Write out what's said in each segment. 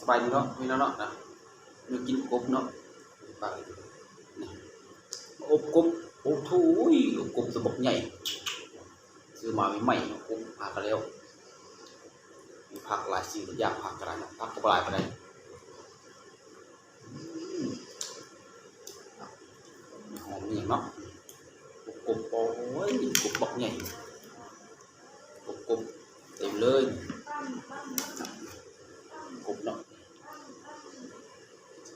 ໄປເນາະ ພີ່ນ້ອງເນາະ ນະ ມາກິນກົບເນາະ ໄປ ນີ້ ອົບກົບ ໂອ້ໂຫ ອົບກົບຕົວບັກໃຫຍ່ ຊື້ມາໃໝ່ໆ ກົບຫາກະແລ້ວ ມີຜັກຫຼາຍສິ່ງຫຼາຍຢ່າງ ຜັກກະຫຼາຍເນາະ ຜັກກະບໍ່ຫຼາຍປານໃດ. ອືມ ຫອມນີ້ເນາະ ກົບ ໂອ້ຍ ກົບບັກໃຫຍ່ ກົບ ກົບເຕັມເລີຍ ກົບເນາະ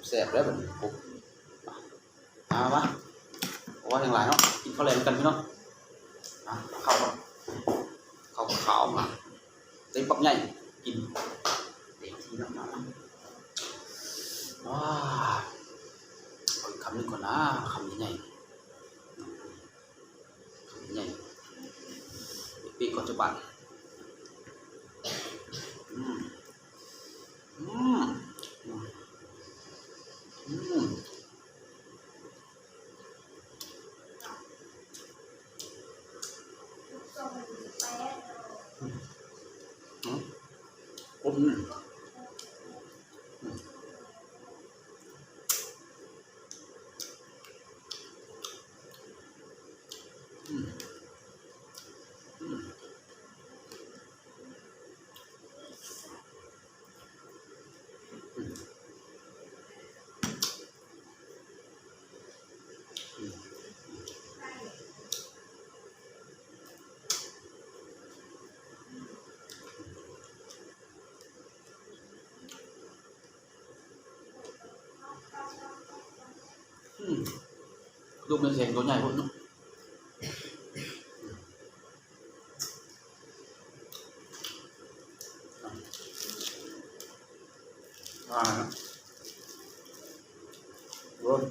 ແຊບແລ້ວບັດນີ້ ກົບ. ມາ ມາ ເພາະວ່າຍັງຫຼາຍເນາະ ກິນເຂົ້າແລງນຳກັນພີ່ນ້ອງ ມາ ເຂົ້າ ເຂົ້າຂາວມາ ເຕັມບັກໃຫຍ່ ກິນເຕັມທີ່ເນາະ ມາ ມາ ອ້າ ເອົາອີກຄຳໜຶ່ງກ່ອນນາ ຄຳໃຫຍ່ໆ ໃຫຍ່ ປີກກ່ອນຈັກບາດ ອືມ ອືມ ອືມ ອືມ ອືມ ອືມ. ອືມ ລູກແມ່ນແຂງໂຕໃຫຍ່ໂພດເນາະ ອ່າ ໂອ້ຍ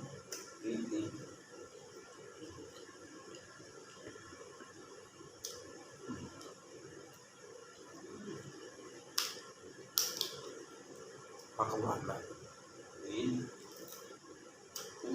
ດີ ດີ. ຜັກກະຫວານແບບນີ້ ອືມ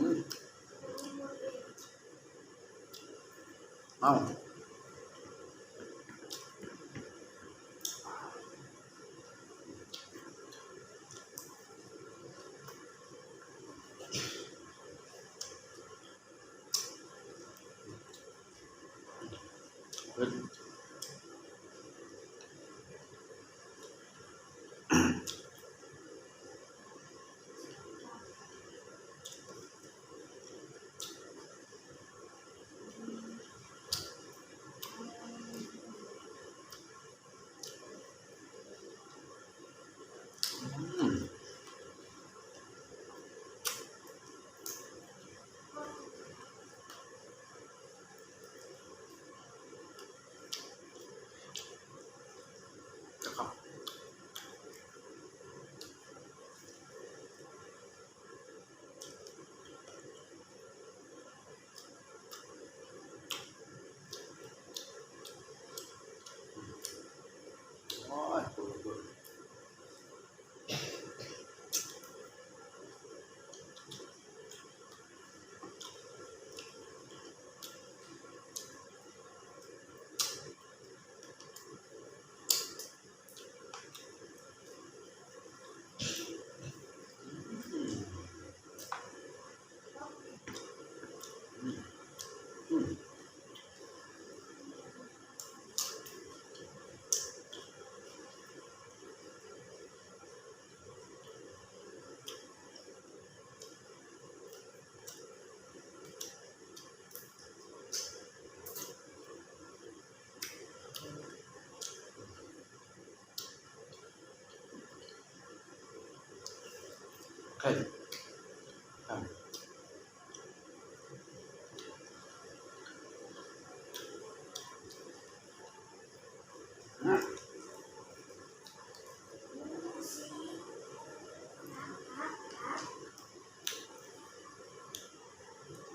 ເອົ້າ.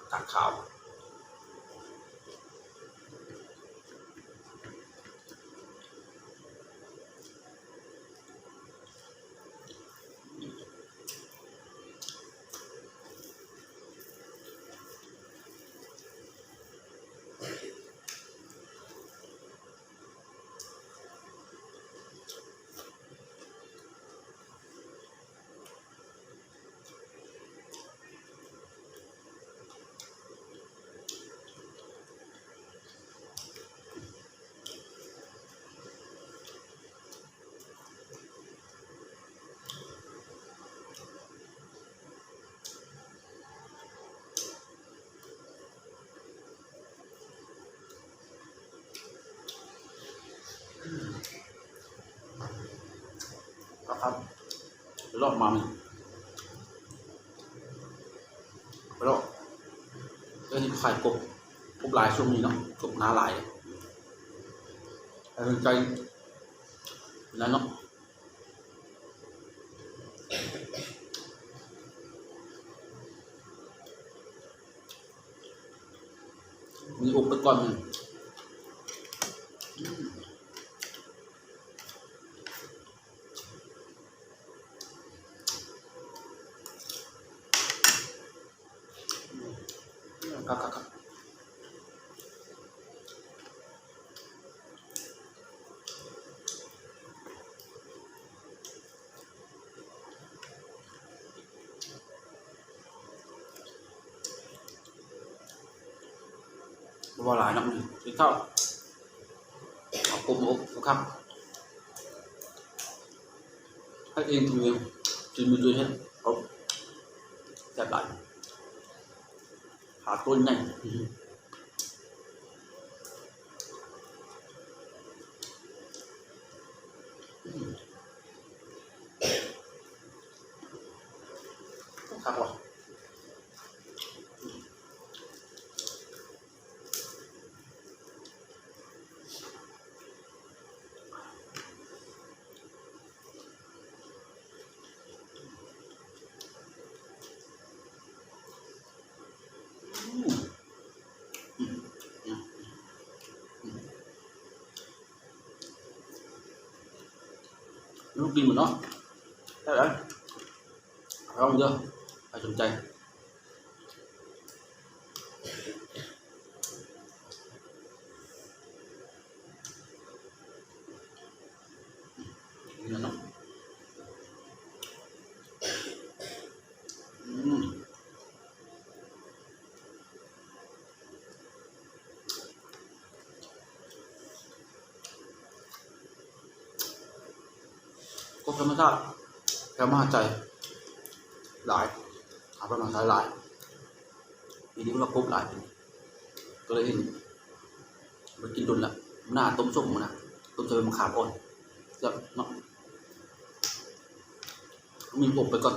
ຜັກກາດຂາວ. ອ ຄັບ ເລາະມາ ເລາະ ເອີ ຂາຍກົບ ກົບຫຼາຍຊ່ວງນີ້ເນາະ ກົບໜາຫຼາຍ ໃຜສົນໃຈນັ້ນເນາະ. ມີອົບໄປກ່ອນ ອືມ ຄັກໆໆ. ບໍ່ວ່າຫຼາຍເນາະ ກິນເຂົ້າ ເອົາກົບມາອົບ ຄັກ ເຮັດເອງ ກິນເອງ ກິນມື້ອື່ນເຮັດ ເອົາ ແຊບຫຼາຍ ຂາໂຕໃຫຍ່ ອືມ. ອືມ ຄັກວ່ະ ອືມ. ລູກກິນໝົດເນາະ ໄດ້ຫຼາຍ ລອງເດີ ໃຜສົນໃຈ. ນີ້ເນາະ ອືມ. ກົບທຳມະຊາດ ແຖວມະຫາໄຊຫຼາຍ ຫາໄປມະຫາໄຊຫຼາຍ ປີນີ້ວ່າກົບຫຼາຍ ກໍເລີຍເຫັນ ບໍ່ໄດ້ກິນດົນລະ ໜ້າຕົ້ມສົ້ມນະ ຕົ້ມໃສ່ໃບມະຂາມອ່ອນ ແຊບເນາະ ມີອົບໄປກ່ອນ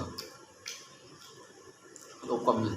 ອົບກ່ອນ ອືມ.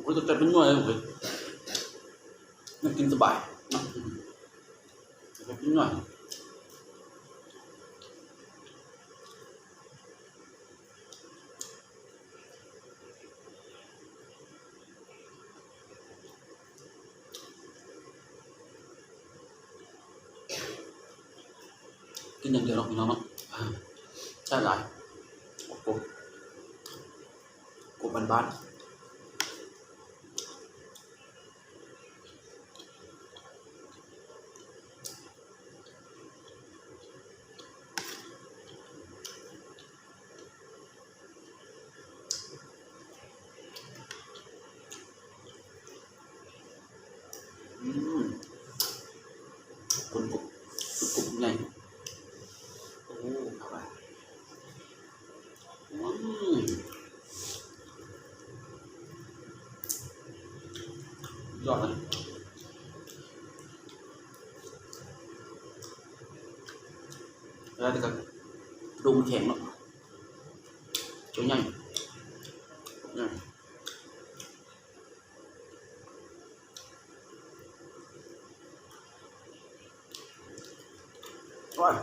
ມັນກໍຈະເປັນໜ່ວຍເລີຍ ມັນກິນສະບາຍເນາະ ມັນເປັນໜ່ວຍ. ກິນຢ່າງດຽວເນາະ ພີ່ນ້ອງເນາະ ແຊບຫຼາຍ ກົບ ກົບບ້ານໆ. ອືມ ຄົນກົບ ຄົນກົບໃຫຍ່ ໂອ້ ເຂົ້າໄປ ອືມ ຍອດເລີຍ ແລ້ວກໍກະດູກມັນແຂງເນາະ ຕົວໃຫຍ່ ໃຫຍ່. ໂອ້ຍ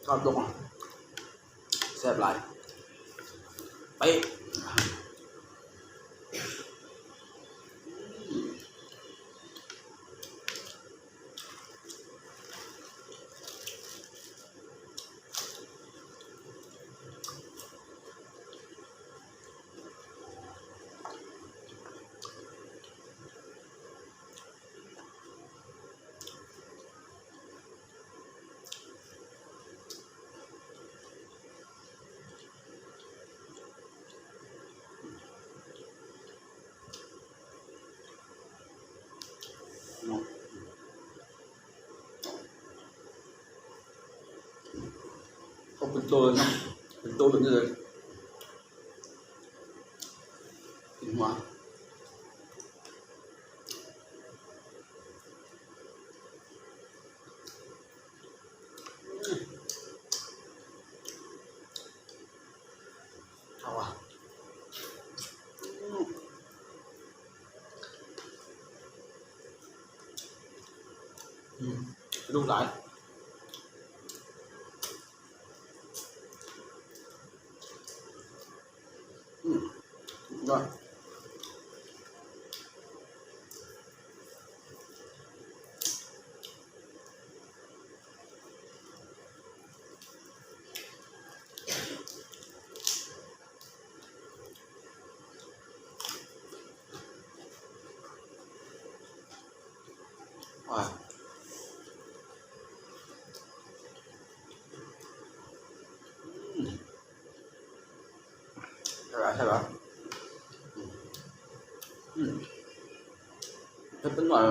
ກອບລົງ ແຊບຫຼາຍ ເປະ. ອ ເປັນໂຕເລີຍເນາະ ເປັນໂຕແບບນີ້ເລີຍ ກິນຫົວ ເອົາວ່າ ອືມ ອືມ ກະດູກຫຼາຍ ອືມ ສຸດຍອດ. ອືມ ແຊບຫຼາຍ ແຊບຫຼາຍ ອືມ ອືມ ເຜັດໄປໜ້ອຍ.